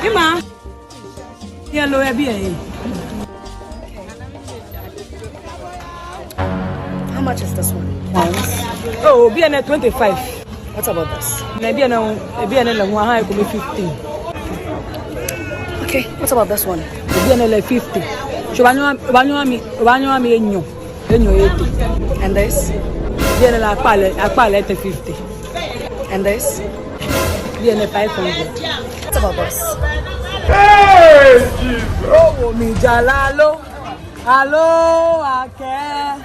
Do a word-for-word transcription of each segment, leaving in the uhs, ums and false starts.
Ima. Yellow, eh, biɛ, eh. How much is this one? Pounds. Oh, biɛ nɛɛ twenty-five. What about this? Nɛɛ biɛ nɛɛ, biɛ nɛɛ lɛ hu, aha, ekome fifteen. Okay, what about this one? Biɛ nɛɛ lɛ fifty. So, obaanyɛ, obaanyɛ mi, obaanyɛ mi enyɔ. Enyɔ ete. And this? Biɛ nɛɛ lɛ akpa lɛ, akpa lɛ ete fifty. And this? Biɛ nɛɛ five hundred. What about this? Hey, Jesus! Owo mi jara lo. Alo, akɛ.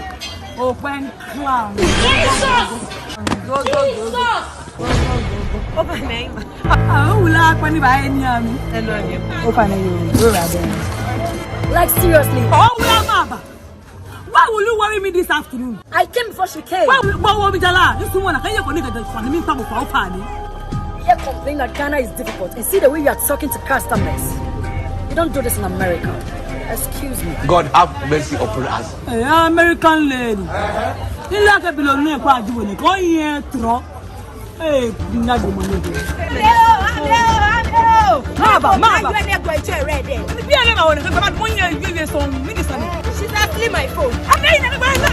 Open clown. Jesus! Go, go, go, go. Jesus! Open name. Ah, owula akpɔ ni ba eni ami. Hello, hello. Open name. Where are they? Like, seriously. Owula maba. Why will you worry me this afternoon? I came before she came. Why will, why will be jara? This woman, I can't hear connect the phone. Me, Pablo, for far. You complain that Ghana is difficult. And see the way you are talking to customers. You don't do this in America. Excuse me. God have mercy upon us. Eh, American lady. Ni la ke bilo ne kwa jibo ne ko ye tro. Eh, na do mo ne. Hello, hello, hello. Maba, maba. Ni biɛ nɛɛ ma wɔ nɛɛ, kɛ baba mo ye, ye, ye sɔn, mi ni sɔn. She's actually my phone. Abe, na, na, na.